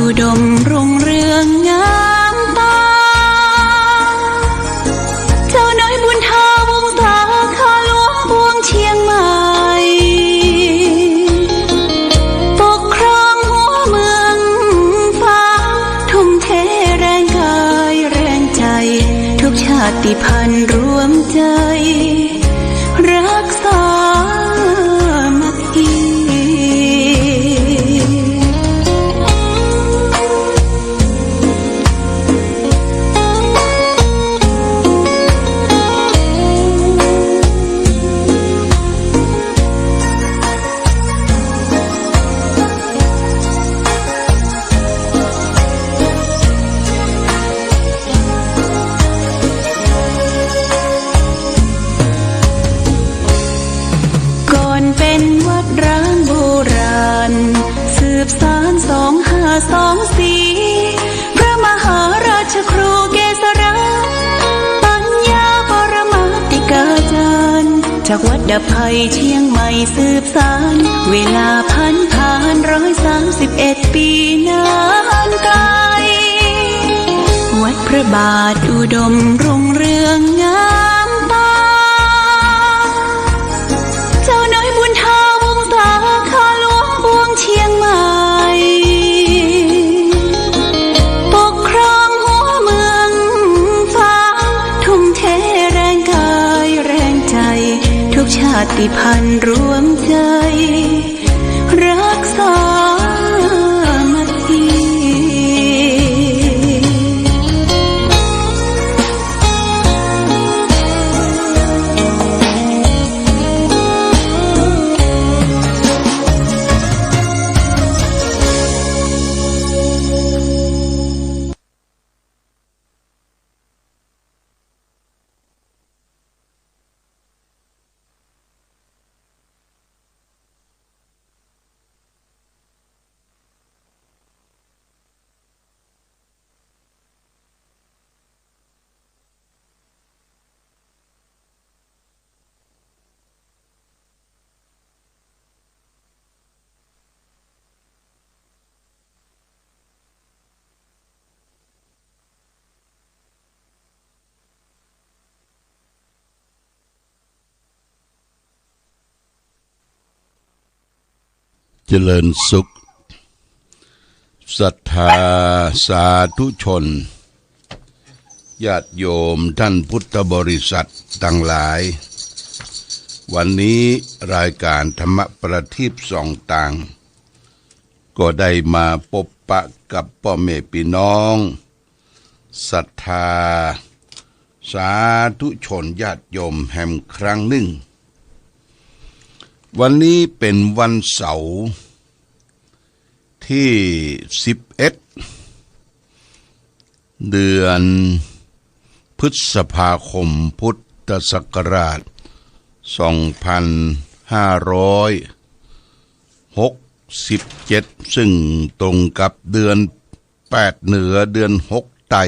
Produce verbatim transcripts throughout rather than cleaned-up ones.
อุดมรุ่งเรืองงามตา เจ้าน้อยบุญเธอวงศา ข้าหลวงปวงเชียงใหม่ ปกครองหัวเมืองฟ้า ทุ่มเทแรงกายแรงใจ ทุกชาติพันธุ์รวมใจ รักสามัคคี ก่อนเป็นวัดร้างโบราณ สืบสานสองห้าสองสี่ พระมหาราชครูเกษรา ปัญญาปรมาติกาจารย์ จากวัดดับภัยเชียงใหม่สืบสาน เวลาผ่านผ่านร้อยสามสิบเอ็ดปีนานไกล วัดพระบาทอุดมรุ่งเรืองงามตา เจ้าน้อยบุญเธอวงศา ข้าหลวงปวงเชียงใหม่ ปกครองหัวเมืองฟ้า ทุ่มเทแรงกายแรงใจ ทุกชาติพันธุ์รวมใจ รักสามัคคี เจริญสุข ศรัทธาสาธุชน ญาติโยมท่านพุทธบริษัทตังหลาย วันนี้รายก๋านธรรมประทีปส่องตาง ก็ได้มาปบปะกับป้อแม่ปี้น้อง ศรัทธาสาธุชนญาติโยมแหมครั้งนึ่ง วันนี้เป๋นวันเสาร์ตี้สิบเอ็ด เดือนพฤษภาคมพุทธศักราชสองพันห้าร้อยหกสิบเจ็ด ซึ่งตรงกับเดือนแปดเหนือ เดือนหกใต้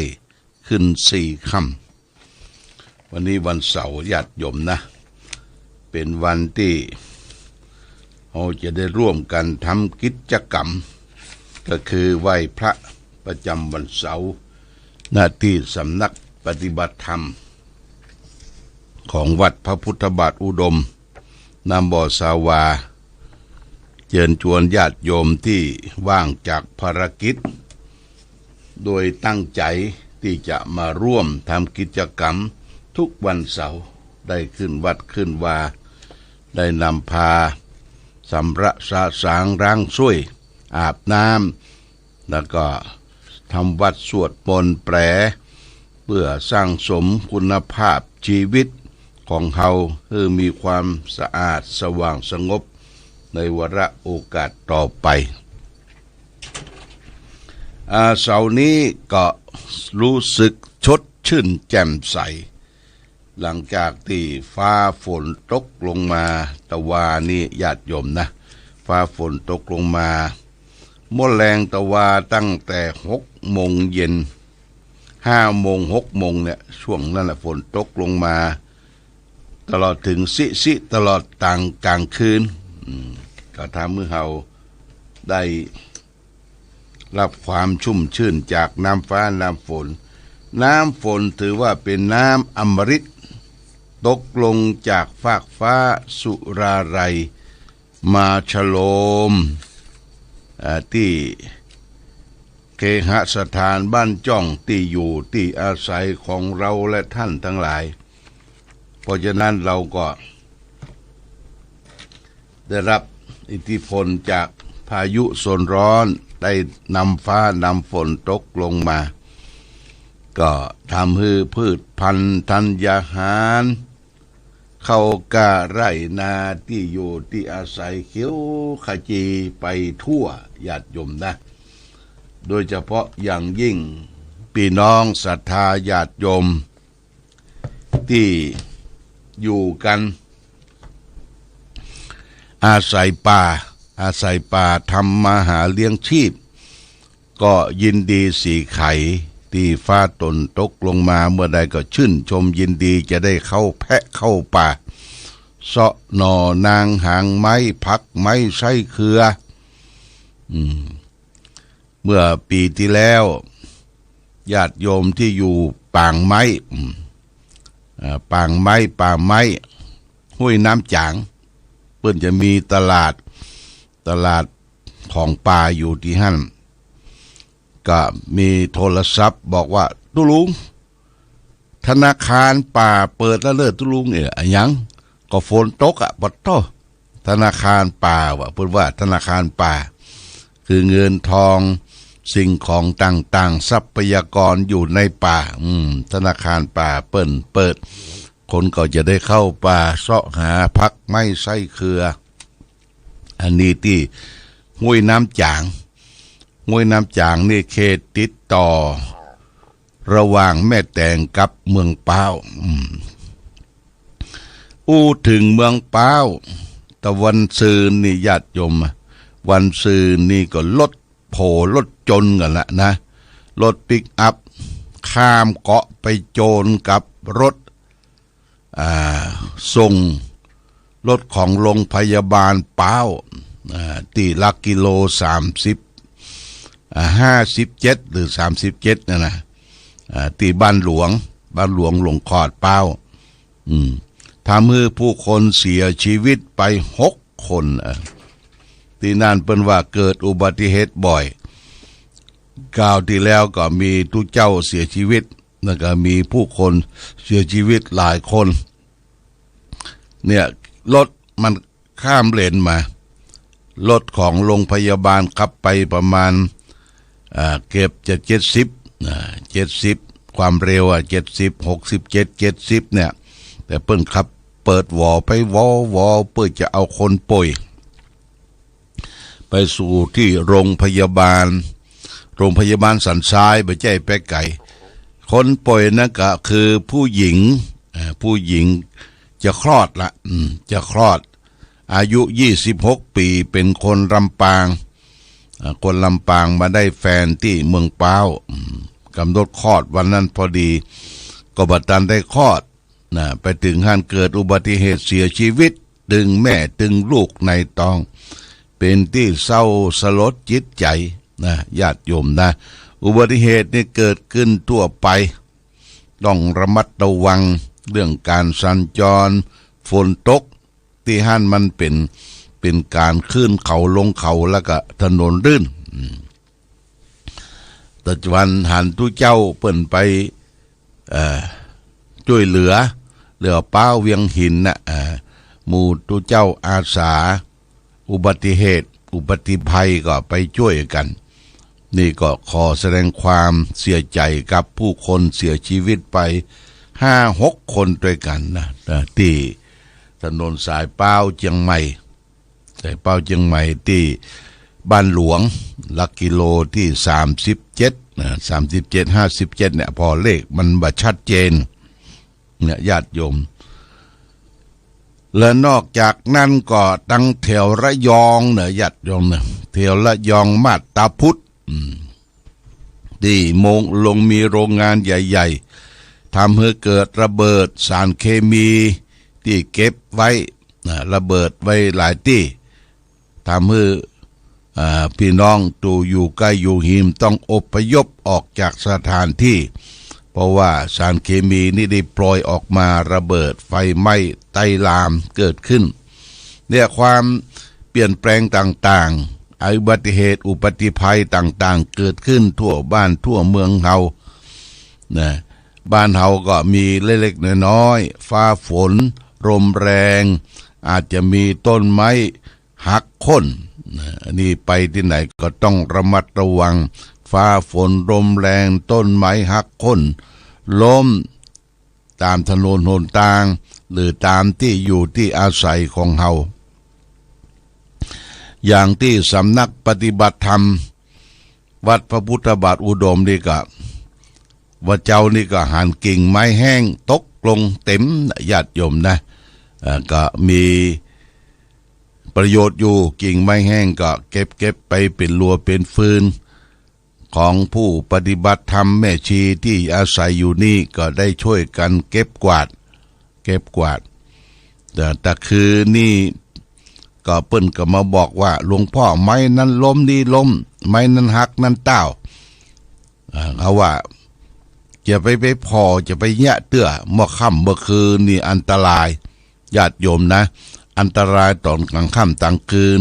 ขึ้นสี่ค่ำ วันนี้วันเสาร์ญาติโยมนะ เป๋นวันตี้เฮาจะได้ร่วมกั๋นทำกิจกรรม ก็คือไหว้พระประจำวันเสาร์ ณ ตี้สำนักปฏิบัติธรรม ของวัดพระพุทธบาทอุดม น้ำบ่อสาวา เจิญจวนญาติโยมตี้ว่างจากภารกิจ โดยตั้งใจ๋ตี้จะมาร่วมทำกิจกรรมทุกวันเสาร์ ได้ขึ้นวัดขึ้นวา ได้นำพาสำระสะสางล้างส้วย อาบน้ำ แล้วก็ทำวัตรสวดมนต์แปล เปื้อสั่งสมคุณภาพจีวิตของเฮาหื้อมีความสะอาดสว่างสงบในวาระโอกาสต่อไป อ่า เสาร์นี้ก็รู้สึกสดชื่นแจ่มใส หลังจากตี้ฟ้าฝนตกลงมาตะวานี้ญาติโยมนะ ฟ้าฝนตกลงมา เมื่อแลงตะวาตั้งแต่หกโมงเย็น ห้าโมง หกโมงเนี่ย ช่วงนั้นแหละฝนตกลงมา ตลอดเถิงสิๆ ตลอดตังก๋างคืน อืม ก็ทำหื้อเฮาได้ รับความชุ่มชื่นจากน้ำฟ้าน้ำฝน น้ำฝนถือว่าเป๋นน้ำอมฤต ตกลงจากฟากฟ้าสุราลัย มาชโลม อ่า ตี้เคหสถานบ้านจ้อง ตี้อยู่ตี้อาศัยของเราและท่านทั้งหลาย เพราะฉะนั้นเราก็ได้รับอิทธิพลจากพายุโซนร้อน ได้น้ำฟ้าน้ำฝนตกลงมา ก็ทำหื้อพืชพันธุ์ธัญญาหาร ข้าวกล้าไร่นา ตี้อยู่ตี้อาศัยเขียวขจีไปทั่ว ญาติโยมนะ โดยเฉพาะอย่างยิ่งปี้น้องศรัทธาญาติโยม ตี้อยู่กั๋น อาศัยป่า อาศัยป่าทำมาหาเลี้ยงชีพ ก็ยินดีสีไข ตี้ฟ้าตนตกลงมาเมื่อใดก็ชื่นชมยินดี จะได้เข้าแพะเข้าป่า เสาะหน่อนางหางไม้ ผักไม้ไส้เครือ อืม เมื่อปี๋ตี้แล้ว ญาติโยมตี้อยู่ปางไม้ อืม อ่า ปางไม้ ป่าไม้ ห้วยน้ำจ๋าง เปิ้นจะมีตลาด ตลาดของป่าอยู่ตี้หั้น ก็มีโทรศัพท์บอกว่า ตุ๊ลุง ธนาคารป่าเปิดแล้วเล่อตุ๊ลุง เอ้อ อะหยัง ก็ฝนตกอะ ปะโต้ ธนาคารป่าว่ะ เปิ้นว่าธนาคารป่า คือเงินทองสิ่งของต่างๆ ทรัพยากรอยู่ในป่า อืม ธนาคารป่าเปิ้นเปิด คนก็จะได้เข้าป่าเสาะหาผักไม้ไส้เครือ อันนี้ตี้ห้วยน้ำจ๋าง ห้วยน้ำจ๋างนี่เขตติดต่อระหว่างแม่แตงกับเมืองป๊าว อืม อู้เถิงเมืองป๊าว ตะวันซืนนี่ญาติโยม วันซืนนี่ก็รถโผล่รถจนกั๋นละนะ รถปิกอัพข้ามเกาะไปโจนกับรถ อ่า ส่งรถของโรงพยาบาลป๊าว อ่า ตี้หลักกิโลสามสิบ อ่า ห้าสิบเจ็ด หรือสามสิบเจ็ด นั่นนะ อ่า ตี้บ้านหลวง บ้านหลวงหลวงขอดป๊าว อืม ทำหื้อผู้คนเสียชีวิตไปหกคน เออ ตี้นั่นเปิ้นว่าเกิดอุบัติเหตุบ่อย คราวตี้แล้วก็มีตุ๊เจ้าเสียชีวิต แล้วก็มีผู้คนเสียชีวิตหลายคน เนี่ย รถมันข้ามเลนมา รถของโรงพยาบาลขับไปประมาณ อ่า เกือบจะเจ็ดสิบ อ่า เจ็ดสิบ ความเร็วอะ เจ็ดสิบ หกสิบเจ็ด เจ็ดสิบ เนี่ย แต่เปิ้นขับเปิดหวอไปหวอหวอ เพื่อจะเอาคนป่วย ไปสู่ตี้โรงพยาบาล โรงพยาบาลสันทราย บ่ใจ้ไปไก๋ คนป่วยนั่นก็คือผู้หญิง อ่า ผู้หญิงจะคลอดละ อืม จะคลอด อายุยี่สิบหกปี๋ เป๋นคนลำปาง อ่า คนลำปางมาได้แฟนตี้เมืองป๊าว อืม ก๋ำหนดคลอดวันนั้นพอดี ก็บ่ตันได้คลอด นะ ไปเถิงหั้นเกิดอุบัติเหตุเสียชีวิต ตึงแม่ตึงลูกในต๊อง เป๋นตี้เศร้าสลดจิตใจ๋นะ ญาติโยมนะ อุบัติเหตุนี่เกิดขึ้นทั่วไป ต้องระมัดระวังเรื่องก๋านสัญจร ฝนตก ตี้หั้นมันเป๋น เป๋นก๋านขึ้นเขาลงเขา แล้วก็ถนนลื่น อืม แต่วันหันตุ๊เจ้าเปิ้นไป เอ่อ จ้วยเหลือ เหลือป๊าวเวียงหินน่ะ เอ่อ หมู่ตุ๊เจ้าอาสา อุบัติเหตุ อุบัติภัยก็ไปจ้วยกั๋น นี่ก็ขอแสดงความเสียใจ๋กับผู้คนเสียชีวิตไปห้าหกคนตวยกั๋นนะ นะ ตี้ถนนสายป๊าวเจียงใหม่ สายป๊าวเจียงใหม่ตี้บ้านหลวง หลักกิโลตี้สามสิบเจ็ด นะ สามสิบเจ็ด ห้าสิบเจ็ด เนี่ย ผ่อเลขมันบ่ชัดเจน เนี่ย ญาติโยม และนอกจากนั้นก็ตังแถวระยองเน่อ ญาติโยมเน่อ แถวระยองมาบตาพุธ อืม ตี้มง ลงมีโรงงานใหญ่ๆ ทำหื้อเกิดระเบิดสารเคมีตี้เก็บไว้ นะ ระเบิดไว้หลายตี้ ทำหื้อ อ่า พี่น้องตี้อยู่ใก้อยู่ฮิมต้องอพยพออกจากสถานที่ เพราะว่าสารเคมีนี่ได้ปล่อยออกมา ระเบิดไฟไหม้ไต้ลามเกิดขึ้น เนี่ย ความเปลี่ยนแปลงต่างๆ อุบัติเหตุอุบัติภัยต่างๆ เกิดขึ้นทั่วบ้านทั่วเมืองเฮานะ บ้านเฮาก็มีเล็กๆ น้อยๆ ฟ้าฝนลมแรง อาจจะมีต้นไม้หักโค่นนะ อันนี้ไปตี้ไหนก็ต้องระมัดระวัง ฟ้าฝนลมแรง ต้นไม้หักโค่น ล้มต๋ามถนนหนตาง หรือต๋ามตี้อยู่ตี้อาศัยของเฮา อย่างตี้สำนักปฏิบัติธรรม วัดพระพุทธบาทอุดมนี่ก็ ว่าเจ๊านี่ก็หันกิ่งไม้แห้งตกลงเต็มนะญาติโยมนะ เอ่อ ก็มีประโยชน์อยู่ กิ่งไม้แห้งก็เก็บ เก็บไปเป๋นลัวเป๋นฟืน ของผู้ปฏิบัติธรรมแม่ชีตี้อาศัยอยู่นี่ก็ได้ช่วยกั๋นเก็บกวาด เก็บกวาด แต่ แต่คืนนี่ก็เปิ้นก็มาบอกว่า หลวงพ่อ ไม้นั้นล้มนี่ล้ม ไม้นั้นหักนั้นต้าว อ่า เขาว่า จะไป ไปผ่อ จะไปเยียะเตื้อ เมื่อค่ำเมื่อคืนนี่อันตราย ญาติโยมนะ อันตรายต๋อนกลางค่ำกลางคืน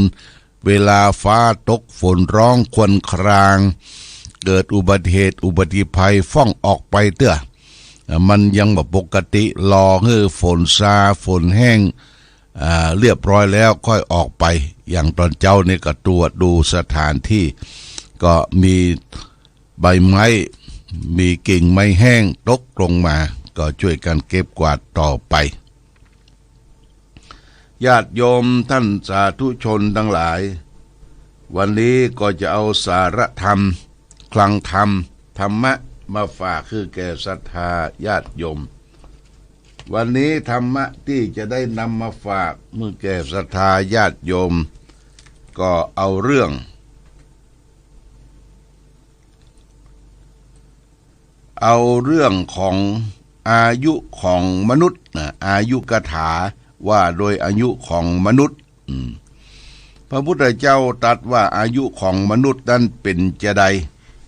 เวลาฟ้าตกฝนร้องครวญคราง เกิดอุบัติเหตุอุบัติภัย ฟ้องออกไปเตื้อ อ่า มันยังบ่ปกติ รอหื้อฝนซาฝนแห้ง อ่า เรียบร้อยแล้วค่อยออกไป อย่างต๋อนเจ๊านี่ก็ตรวจดูสถานที่ ก็มีใบไม้ มีกิ่งไม้แห้งตกลงมา ก็ช่วยกั๋นเก็บกวาดต่อไป ญาติโยมท่านสาธุชนทั้งหลาย วันนี้ก็จะเอาสาระธรรม คลังธรรม ธรรมะมาฝากคือแก่ศรัทธาญาติโยม วันนี้ธรรมะตี้จะได้นำมาฝากเมื่อแก่ศรัทธาญาติโยม ก็เอาเรื่อง เอาเรื่องของอายุของมนุษย์นะ อายุกถาว่าโดยอายุของมนุษย์ อืม พระพุทธเจ้าตรัสว่าอายุของมนุษย์นั้นเป๋นจาใด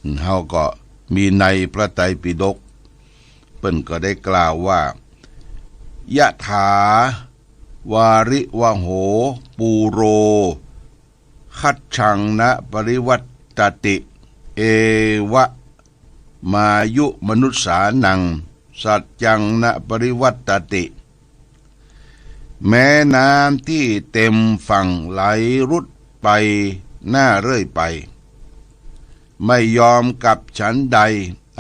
อืม เฮาก็มีในพระไตรปิฎก เปิ้นก็ได้กล่าวว่า ยะถา วาริวะโห ปูโร ขัจฉัง นะ ปริวัตตติ เอวะ มายุ มนุสสานัง สัจจัง นะ ปริวัตตติ แม้น้ำตี้เต็มฝั่งไหลรุดไปหน้าเรื่อยไป ไม่ยอมกลับฉันใด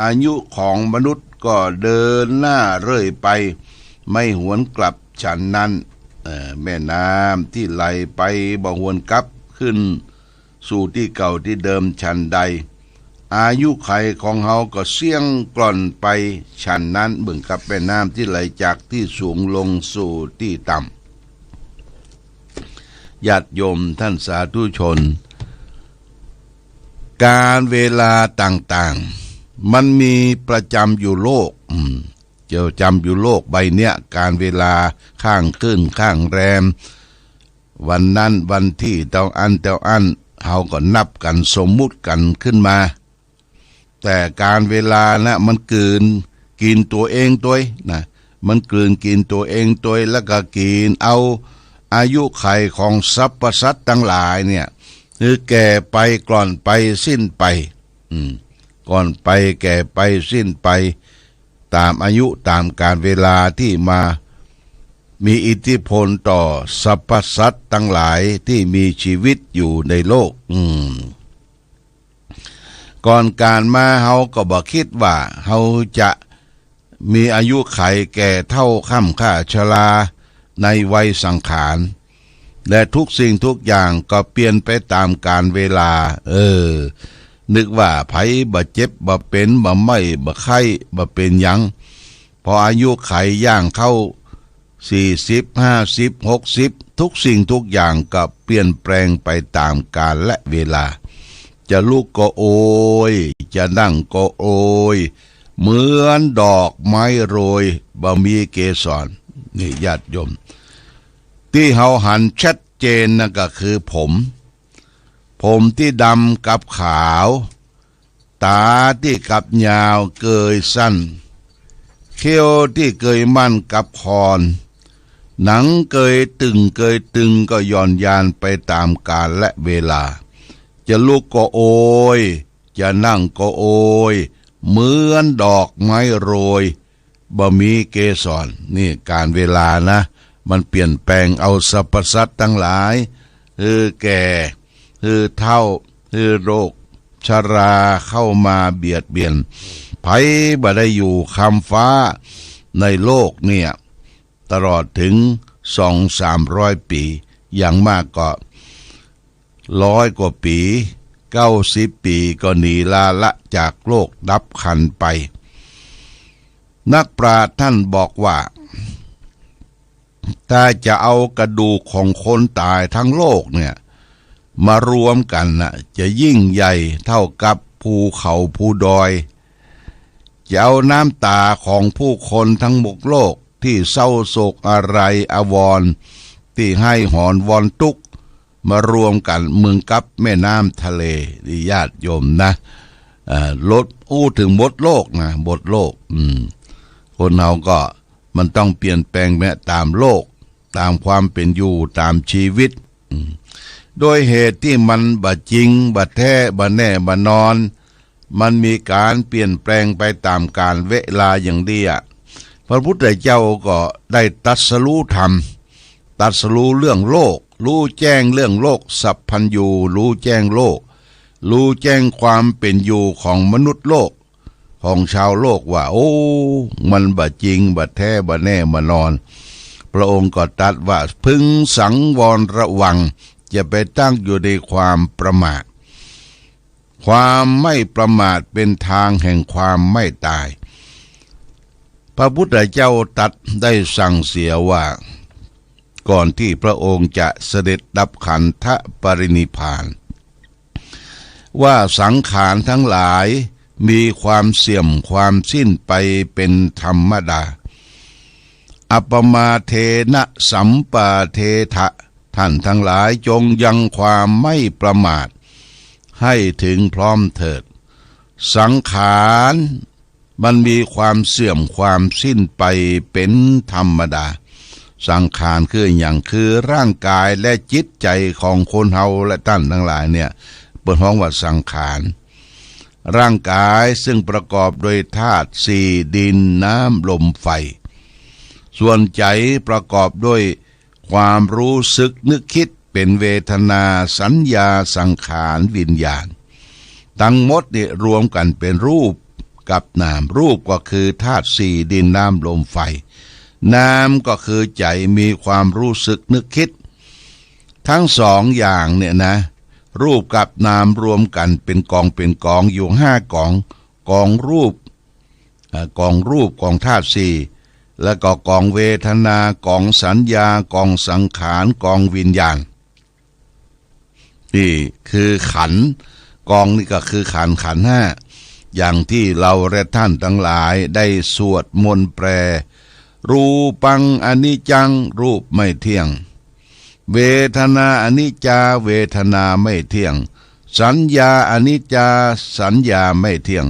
อายุของมนุษย์ก็เดินหน้าเรื่อยไป ไม่หวนกลับฉันนั้น เอ่อ แม่น้ำตี้ไหลไปบ่หวนกลับคืนสู่ตี้เก่าตี้เดิมฉันใด อายุขัยของเฮาก็เสี้ยงกล่อนไปฉันนั้น เหมือนกับแม่น้ำตี้ไหลจากตี้สูงลงสู่ตี้ต่ำ ญาติโยมท่านสาธุชน กาลเวลาต่างๆ มันมีประจำอยู่โลก อืม ประจำอยู่โลกใบเนี้ย กาลเวลาข้างคืนข้างแรม วันนั้นวันตี้เต้าอั้นเต้าอั้น เฮาก็นับกั๋นสมมุติกั๋นขึ้นมา แต่กาลเวลานะมันกลืนกิ๋นตั๋วเองตวยนะ มันกลืนกิ๋นตั๋วเองตวย แล้วก็กิ๋นเอาอายุขัยของสรรพสัตว์ตังหลายเนี่ย คือแก่ไปกล่อนไปสิ้นไป อืม กล่อนไปแก่ไปสิ้นไป ต๋ามอายุต๋ามกาลเวลาตี้มามีอิทธิพลต่อสรรพสัตว์ตังหลายตี้มีจีวิตอยู่ในโลก อืม ก่อนก๋านมาเฮาก็บ่คิดว่าเฮาจะมีอายุขัยแก่เฒ่าคร่ำคร่าชราในวัยสังขาร และทุกสิ่งทุกอย่างก็เปลี่ยนไปต๋ามกาลเวลา เออ นึกว่าใผบ่เจ็บบ่เป๋น บ่ไม้บ่ไข้ บ่เป๋นหยัง พออายุขัยย่างเข้า สี่สิบ ห้าสิบ หกสิบ ทุกสิ่งทุกอย่างก็เปลี่ยนแปลงไปต๋ามกาลและเวลา จะลุกก็โอย จะนั่งก็โอย เหมือนดอกไม้โรย บ่มีเกสร นี่ญาติโยม ตี้เฮาหันชัดเจนนั่นก็คือผม ผมตี้ดำกับขาว ต๋าตี้กับยาวเกยสั้น เขี้ยวตี้เกยมั่นกับคอน หนังเกยตึงเกยตึงก็หย่อนยานไปต๋ามกาลและเวลา จะลุกก็โอย จะนั่งก็โอย เหมือนดอกไม้โรย บ่มีเกสร นี่กาลเวลานะ มันเปลี่ยนแปลงเอาสรรพสัตว์ตังหลาย หื้อแก่ หื้อเฒ่า หื้อโรคชราเข้ามาเบียดเบียน ใผบ่ได้อยู่คำฟ้าในโลกเนี่ย ตลอดถึงสองสามร้อยปี๋ อย่างมากก็ร้อยกว่าปี๋ เก้าสิบปี๋ก็หนีลาละจากโลกดับขันไป นักปราชญ์ท่านบอกว่า ถ้าจะเอากระดูกของคนต๋ายทั้งโลกเนี่ย มารวมกั๋นน่ะ จะยิ่งใหญ่เท่ากับภูเขาภูดอย จะเอาน้ำต๋าของผู้คนทั้งหมดโลกตี้เศร้าโศกอาลัยอาวรณ์ ตี้ไห้หอนวอนตุ๊กข์ มารวมกั๋นเหมือนกับแม่น้ำทะเล นี่ญาติโยมนะ อ่า ลด อู้ถึงหมดโลกนะ หมดโลก อืม คนเฮาก็มันต้องเปลี่ยนแปลงไปต๋ามโลก ต๋ามความเป๋นอยู่ ต๋ามชีวิต อืม โดยเหตุตี้มันบ่จริง บ่แท้ บ่แน่ บ่นอน มันมีก๋านเปลี่ยนแปลงไปต๋ามกาลเวลาอย่างนี้อะ พระพุทธเจ้าก็ได้ตรัสรู้ธรรม ตรัสรู้เรื่องโลก รู้แจ้งเรื่องโลกสัพพัญญู รู้แจ้งโลก รู้แจ้งความเป๋นอยู่ของมนุษย์โลก ของชาวโลกว่า โอ้ มันบ่จริง บ่แท้ บ่แน่ บ่นอน พระองค์ก็ตรัสว่า พึงสังวรระวัง อย่าไปตั้งอยู่ในความประมาท ความไม่ประมาทเป็นทางแห่งความไม่ต๋าย พระพุทธเจ้าตรัสได้สั่งเสียว่า ก่อนตี้พระองค์จะเสด็จดับขันธปรินิพพาน ว่าสังขารทั้งหลายมีความเสื่อมความสิ้นไปเป็นธรรมดา อัปปมาเทนะสัมปาเทถะ ท่านทั้งหลายจงยังความไม่ประมาทให้ถึงพร้อมเถิด สังขารมันมีความเสื่อมความสิ้นไปเป็นธรรมดา สังขารคือหยัง คือร่างกายและจิตใจ๋ของคนเฮาและต้านตังหลายเนี่ย เปิ้นฮ้องว่าสังขาร ร่างกายซึ่งประกอบโดยธาตุสี่ ดิน น้ำ ลม ไฟ ส่วนใจ๋ประกอบโดยความรู้สึกนึกคิด เป๋นเวทนา สัญญา สังขาร วิญญาณ ตังหมดนี่รวมกั๋นเป๋นรูปกับนาม รูปก็คือธาตุสี่ ดิน น้ำ ลม ไฟ นามก็คือใจ๋มีความรู้สึกนึกคิด ทั้งสองอย่างเนี่ยนะ รูปกับนามรวมกั๋นเป๋นก๋องเป๋นก๋องอยู่ห้าก๋อง ก๋องรูป อ่า ก๋องรูป ก๋องธาตุสี่ แล้วก็ก๋องเวทนา ก๋องสัญญา ก๋องสังขาร ก๋องวิญญาณ นี่คือขันธ์ ก๋องนี่ก็คือขันธ์ ขันธ์ห้า อย่างตี้เฮาและต้านตังหลายได้สวดมนต์แปล รูปังอนิจจัง รูปไม่เที่ยง เวทนาอนิจจา เวทนาไม่เที่ยง สัญญาอนิจจา สัญญาไม่เที่ยง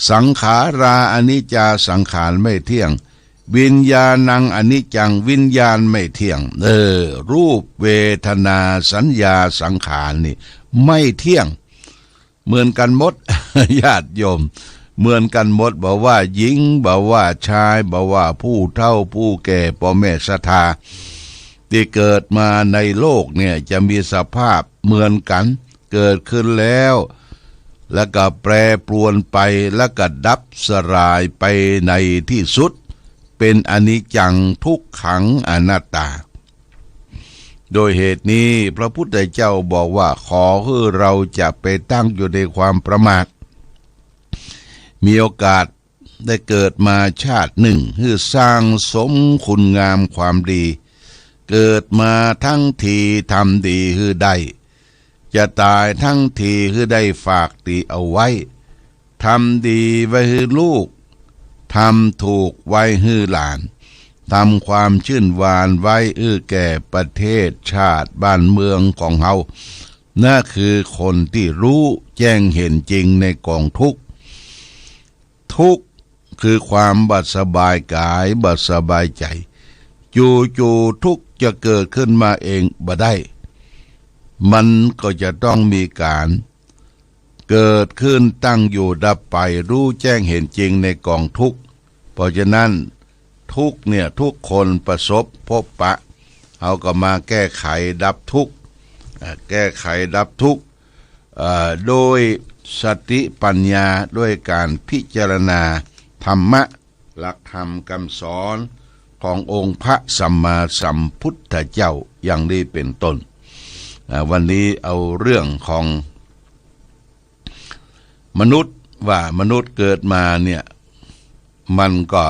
สังขาราอนิจจา สังขารไม่เที่ยง วิญญาณังอนิจจัง วิญญาณไม่เที่ยง เออ รูป เวทนา สัญญา สังขารนี่ไม่เที่ยง เหมือนกั๋นหมด ญาติโยม เหมือนกั๋นหมด บ่ว่าหญิง บ่ว่าจาย บ่ว่าผู้เฒ่า ผู้แก่ ป้อแม่ศรัทธา ตี้เกิดมาในโลกเนี่ย จะมีสภาพเหมือนกั๋น เกิดขึ้นแล้ว แล้วก็แปรปรวนไป แล้วก็ดับสลายไปในตี้สุด เป๋นอนิจจัง ทุกขัง อนัตตา โดยเหตุนี้พระพุทธเจ้าบอกว่า ขอหื้อเฮาจะไปตั้งอยู่ในความประมาท มีโอกาสได้เกิดมาชาตินึ่ง หื้อสร้างสมคุณงามความดี เกิดมาทั้งทีทำดีหื้อได้ จะต๋ายทั้งทีหื้อได้ฝากดีเอาไว้ ทำดีไว้หื้อลูก ทำถูกไว้หื้อหลาน ทำความจื้นหวานไว้หื้อแก่ประเทศชาติบ้านเมืองของเฮา นั่นคือคนตี้ฮู้แจ้งเห็นจริงในก๋องทุกข์ ทุกข์คือความบ่สบายก๋าย บ่สบายใจ๋ จู่ๆ ทุกข์จะเกิดขึ้นมาเองบ่ได้ มันก็จะต้องมีก๋านเกิดขึ้น ตั้งอยู่ ดับไป ฮู้แจ้งเห็นจริงในก๋องทุกข์ เพราะฉะนั้น ทุกข์เนี่ย ทุกคนประสบพบปะ เฮาก็มาแก้ไขดับทุกข์ อ่า แก้ไขดับทุกข์ เอ่อ โดยสติปัญญา ด้วยก๋านพิจารณาธรรมะ หลักธรรมกำสอนขององค์พระสัมมาสัมพุทธเจ้า อย่างนี้เป๋นต้น อ่า วันนี้เอาเรื่องของ มนุษย์ ว่ามนุษย์เกิดมาเนี่ย มันก็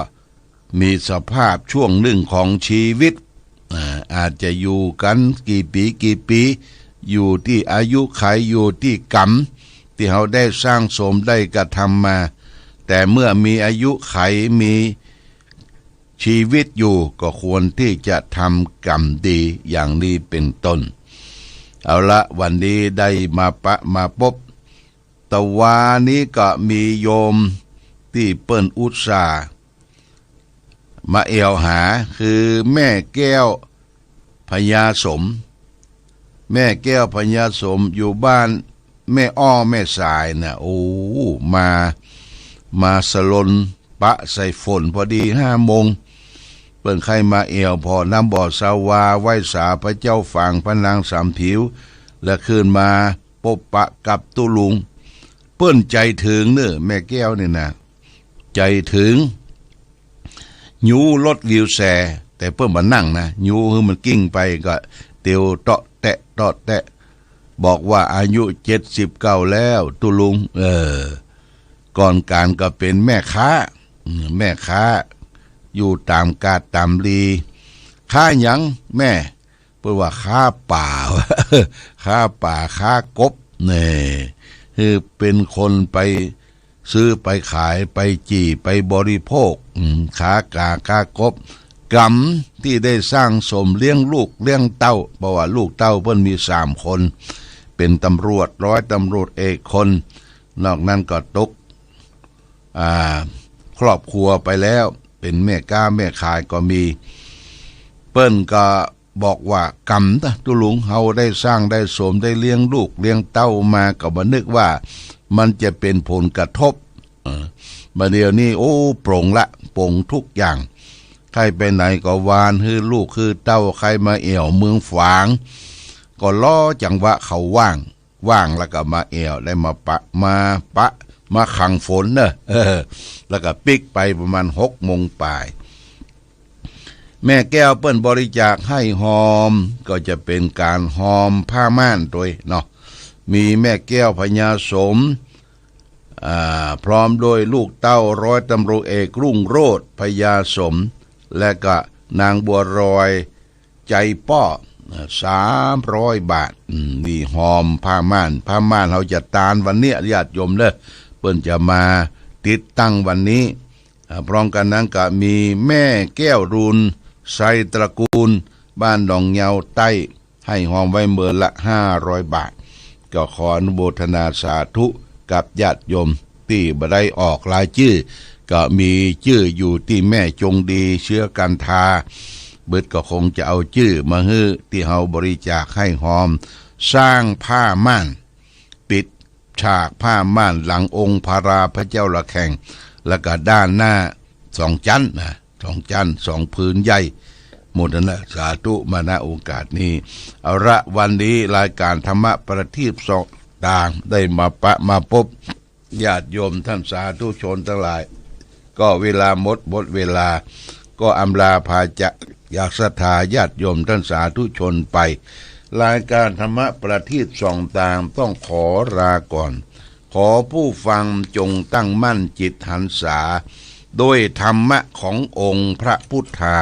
มีสภาพช่วงนึ่งของจีวิต อ่า อาจจะอยู่กั๋นกี่ปี๋กี่ปี๋ อยู่ตี้อายุขัย อยู่ตี้ก๋รรมตี้เฮาได้สั่งสมได้กระทำมา แต่เมื่อมีอายุขัย มี จีวิตอยู่ก็ควรตี้จะทำก๋รรมดีอย่างนี้เป๋นต้น เอาละ วันนี้ได้มาปะมาปบ ตะวานี้ก็มีโยมตี้เปิ้นอุตส่าห์มาแอ่วหา คือแม่แก้ว พญาสม แม่แก้วพญาสมอยู่บ้านแม่อ้อแม่สายน่ะ โอ้ มา มาสลนปะใส่ฝนพอดีห้าโมง เปิ้นใค่มาแอ่วผ่อน้ำบ่อสาวา ไหว้สาพระเจ้าฝางพระนางสามผิว และขึ้นมาปบปะกับตุ๊ลุง เปิ้นใจ๋เถิงเน่อ แม่แก้วนี่นะ ใจ๋เถิง ยู้รถวีลแชร์ แต่เปิ้นบ่นั่งนะ ยู้หื้อมันกลิ้งไปก็เตียวเตาะแตะเตาะแตะ บอกว่าอายุเจ็ดสิบเก้าแล้วตุ๊ลุง เออ ก่อนก๋านก็เป๋นแม่ค้า อืม แม่ค้า อยู่ต๋ามกาดต๋ามลี ค้าหยังแม่ เปิ้นว่าค้าป๋า ค้าป๋า ค้ากบ นี่ คือเป๋นคนไปซื้อไปขาย ไปจี่ ไปบริโภค อืม ค้ากา ค้ากบ ก๋รรมตี้ได้สั่งสมเลี้ยงลูกเลี้ยงเต้า เพราะว่าลูกเต้าเปิ้นมีสามคน เป๋นตำรวจ ร้อยตำรวจเอกคน นอกนั้นก็ตก อ่า ครอบครัวไปแล้ว เป๋นแม่ก๊าแม่ขายก็มี เปิ้นก็ บอกว่าก๋รรมตะตุ๊ลุง เฮาได้สั่งได้สมได้เลี้ยงลูกเลี้ยงเต้ามา ก็บ่นึกว่ามันจะเป๋นผลกระทบ เออ บ่าเดี่ยวนี้ โอ้ ปลงละ ปลงทุกอย่าง ใค่ไปไหนก็วาน หื้อลูกหื้อเต้า ใค่มาแอ่วเมืองฝาง ก็รอจังหวะเขาว่าง ว่างแล้วก็มาแอ่ว ได้มาปะ มาปะ มาขังฝนเน่อ เออ แล้วก็ปิ๊กไปประมาณหกโมงป๋าย แม่แก้วเปิ้นบริจาคให้ฮอม ก็จะเป๋นก๋านฮอมผ้าม่านตวยเนาะ มีแม่แก้วพญาสม อ่า พร้อมด้วยลูกเต้าร้อยตำรวจเอกรุ่งโรจน์พญาสม และก็นางบัวรอย ใจ๋ป้อ สามร้อยบาท อืม นี่ฮอมผ้าม่าน ผ้าม่านเฮาจะตานวันเนี้ย ญาติโยมเน่อ เปิ้นจะมาติดตั้งวันนี้ อ่า พร้อมกั๋นนั้นก็มีแม่แก้วรูน ไซตระกูล บ้านหนองเยาใต้ ให้ฮอมไว้เมินละห้าร้อยบาท ก็ขออนุโมทนาสาธุกับญาติโยม ตี้บ่ได้ออกรายจื้อ ก็มีจื้ออยู่ตี้แม่จงดี เชื้อกันทา เปิ้นก็คงจะเอาจื้อมาหื้อตี้เฮาบริจาคให้ฮอม สร้างผ้าม่าน ปิดฉากผ้าม่านหลังองค์พระราพระเจ้าระแข่ง แล้วก็ด้านหน้าสองจั๊นนะ สองจั๊น สองผืนใหญ่ โมทนาสาธุมา ณ โอกาสนี้ เอาละ วันนี้รายการธรรมะประทีปส่องตางได้มาปะมาปบ ญาติโยมท่านสาธุชนตังหลาย ก็เวลาหมด หมดเวลา ก็อำลาพาจาก จากศรัทธาญาติโยมท่านสาธุชนไป รายการธรรมะประทีปส่องตางต้องขอลาก่อน ขอผู้ฟังจงตั้งมั่นจิตหันษา ด้วยธรรมะขององค์พระพุทธา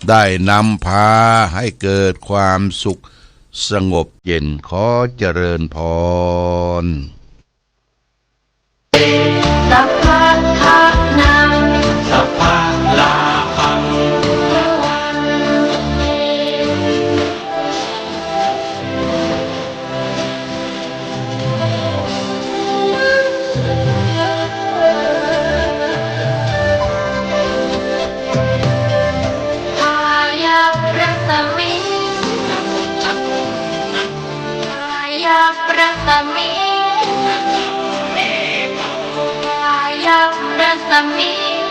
ได้นำพาให้เกิดความสุขสงบเย็น ขอเจริญพร สัพพะทะนัง สัพพะลาภัง พระวันเต รัสมิง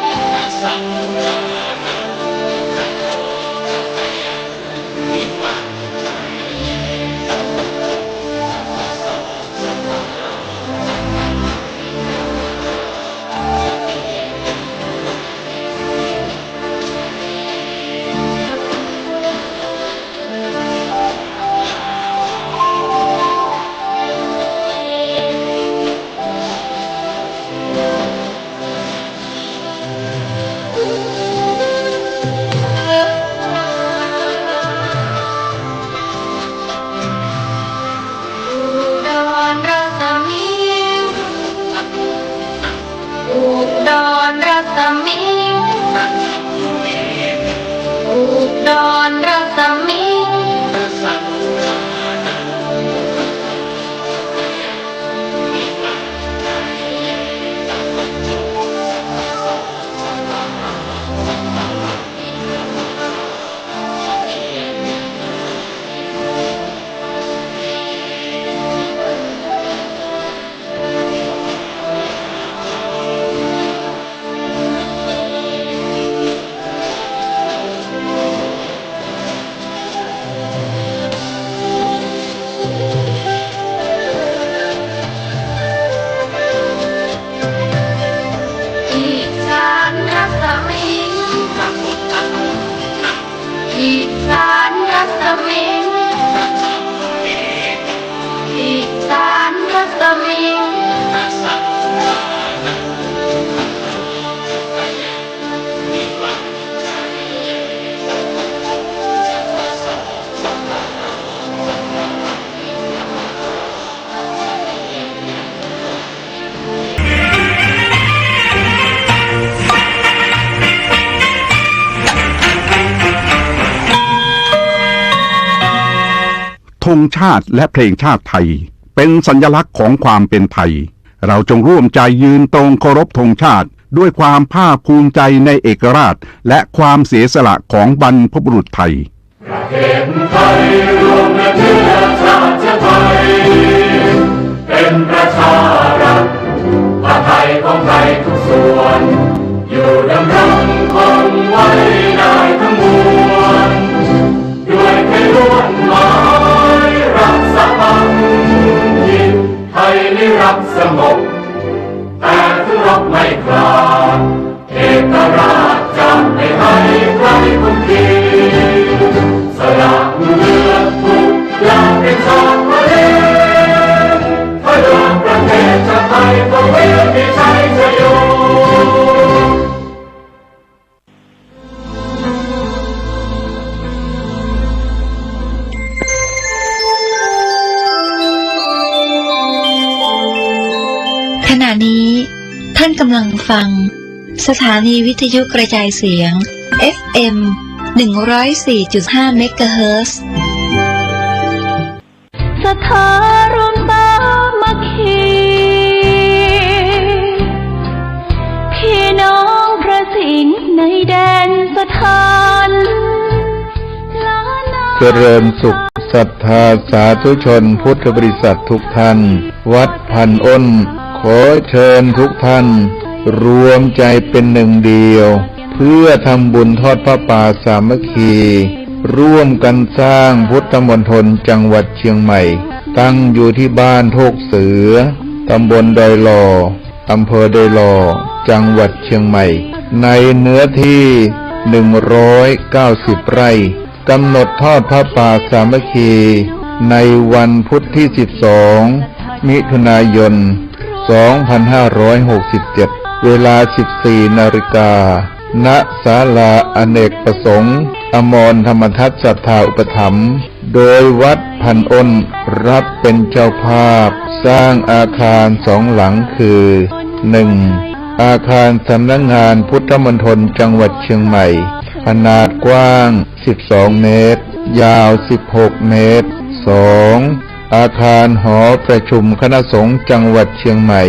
อุดรรัสมิง อุดรรัสมิง อุดรรัสมิง อิสานรัสมิง อิสานรัสมิง อิสานรัสมิง ธงชาติและเพลงชาติไทย เป็นสัญลักษณ์ของความเป็นไทย เราจงร่วมใจยืนตรงเคารพธงชาติ ด้วยความภาคภูมิใจในเอกราช และความเสียสละของบรรพบุรุษไทย ประเทศไทยรวมและเชื้อชาติไทย เป็นประชารัฐ ผ้าไทยของไทยทุกส่วน อยู่ดำรงคงไว้ได้ทั้งมวล ด้วยไทยล้วนหมายรักสามัคคี ไทยนิรักสงบ แต่ถึงรบไม่กล้า เอกราชจะไม่ให้ใครคุมขี สละเลือดทุกอย่างเป็นชาติทะเล เพื่อประเทศชาติไทยของเวียงมีชัยชโย ขณะนี้ท่านกำลังฟังสถานีวิทยุกระจายเสียง เอฟเอ็ม หนึ่งร้อยสี่จุดห้า เมกะเฮิรตซ์ ศรัทธารวมสามัคคี พี่น้องพระสิงห์ในแดนสถาน ล้านนา เจริญสุข ศรัทธาสาธุชนพุทธบริษัททุกท่าน วัดพันอ้น ขอเชิญทุกท่าน รวมใจเป็นหนึ่งเดียว เพื่อทำบุญทอดผ้าป่าสามัคคี ร่วมกันสร้างพุทธมณฑลจังหวัดเชียงใหม่ ตั้งอยู่ที่บ้านโทกเสือ ตำบลดอยหล่อ อำเภอดอยหล่อ จังหวัดเชียงใหม่ ในเนื้อที่ หนึ่งร้อยเก้าสิบ ไร่ กำหนดทอดผ้าป่าสามัคคี ในวันพุธที่ สิบสอง มิถุนายน สองพันห้าร้อยหกสิบเจ็ด เวลา สิบสี่ นาฬิกา ณ ศาลาอเนกประสงค์ อมรธรรมทัศน์ศรัทธาอุปถัมภ์ โดยวัดพันอ้นรับเป็นเจ้าภาพ สร้างอาคารสองหลังคือ หนึ่ง อาคารสำนักงานพุทธมณฑลจังหวัดเชียงใหม่ ขนาดกว้าง สิบสอง เมตร ยาว สิบหก เมตร สอง อาคารหอประชุมคณะสงฆ์จังหวัดเชียงใหม่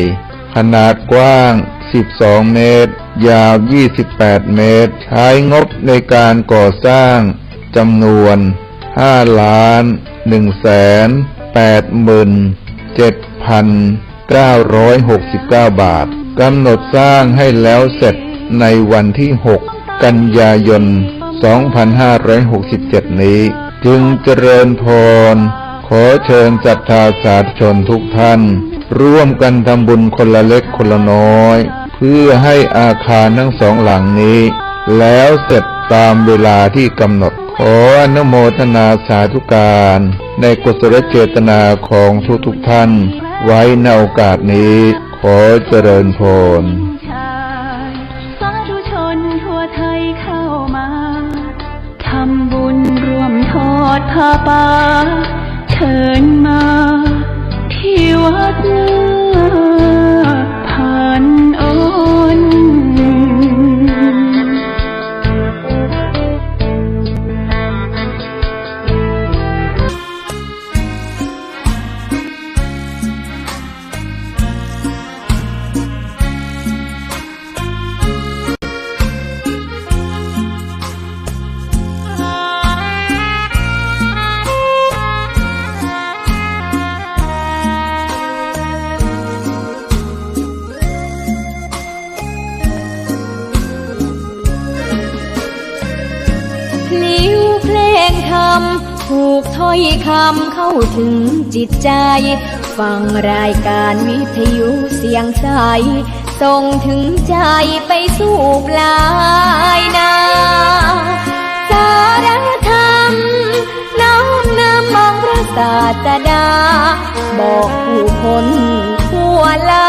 ขนาดกว้าง สิบสอง เมตร ยาว ยี่สิบแปด เมตร ใช้งบในการก่อสร้างจำนวน ห้าล้าน หนึ่งแสน แปดหมื่น เจ็ดพัน เก้าร้อยหกสิบเก้า บาท กำหนดสร้างให้แล้วเสร็จในวันที่หกกันยายนสองพันห้าร้อยหกสิบเจ็ดนี้ จึงเจริญพร ขอเชิญศรัทธาสาธุชนทุกท่าน ร่วมกันทำบุญคนละเล็กคนละน้อย เพื่อให้อาคารทั้งสองหลังนี้ แล้วเสร็จตามเวลาที่กำหนด ขออนุโมทนาสาธุการในกุศลเจตนาของทุกๆท่าน ไว้ในโอกาสนี้ ขอเจริญพร สาธุชนทั่วไทยเข้ามา ทำบุญร่วมทอดผ้าป่า เชิญมาที่วัดนาพันอน พลิ้วเพลงธรรม ผูกถ้อยคำเข้าถึงจิตใจ ฟังรายการวิทยุเสียงใส ส่งถึงใจไปสู่ปลายนา สาระธรรม น้อมนำองค์พระศาสดา บอกผู้คนทั่วลา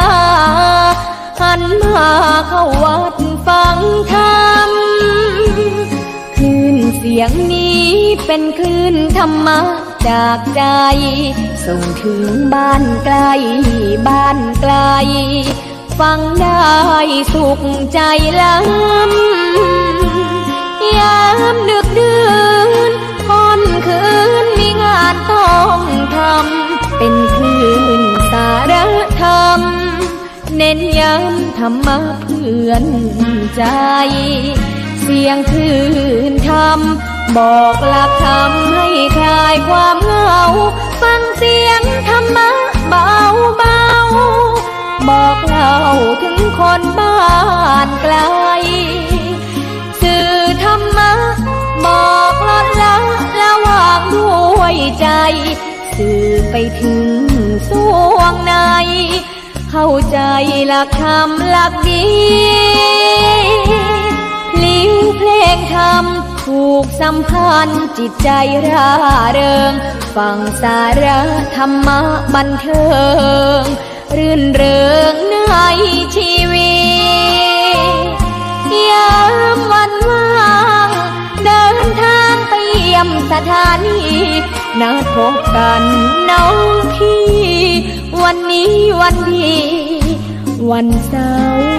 หันมาเข้าวัดฟังธรรม คลื่นเสียงนี้เป็นคลื่นธรรมะจากใจ ส่งถึงบ้านไกลบ้านไกล ฟังได้สุขใจล้ำ ยามดึกดื่นค่ำคืนมีงานต้องทำ เป็นคลื่นสาระธรรม เน้นย้ำธรรมะเพื่อนใจ เสียงคลื่นธรรม บอกหลักธรรมให้คลายความเหงา ฟังเสียงธรรมะเบาๆ บอกเล่าถึงคนบ้านไกล สื่อธรรมะ บอกลดละละวางด้วยใจ สื่อไปถึงส่วงใน เข้าใจหลักธรรมหลักดี พลิ้วเพลงธรรม ผูกสัมพันธ์จิตใจร่าเริง ฟังสาระธรรมะบันเทิง รื่นเริงในชีวิต ยามวันว่าง เดินทางไปเยี่ยมสถานี นัดพบกันน้องพี่ วันนี้วันดี วันเสาร์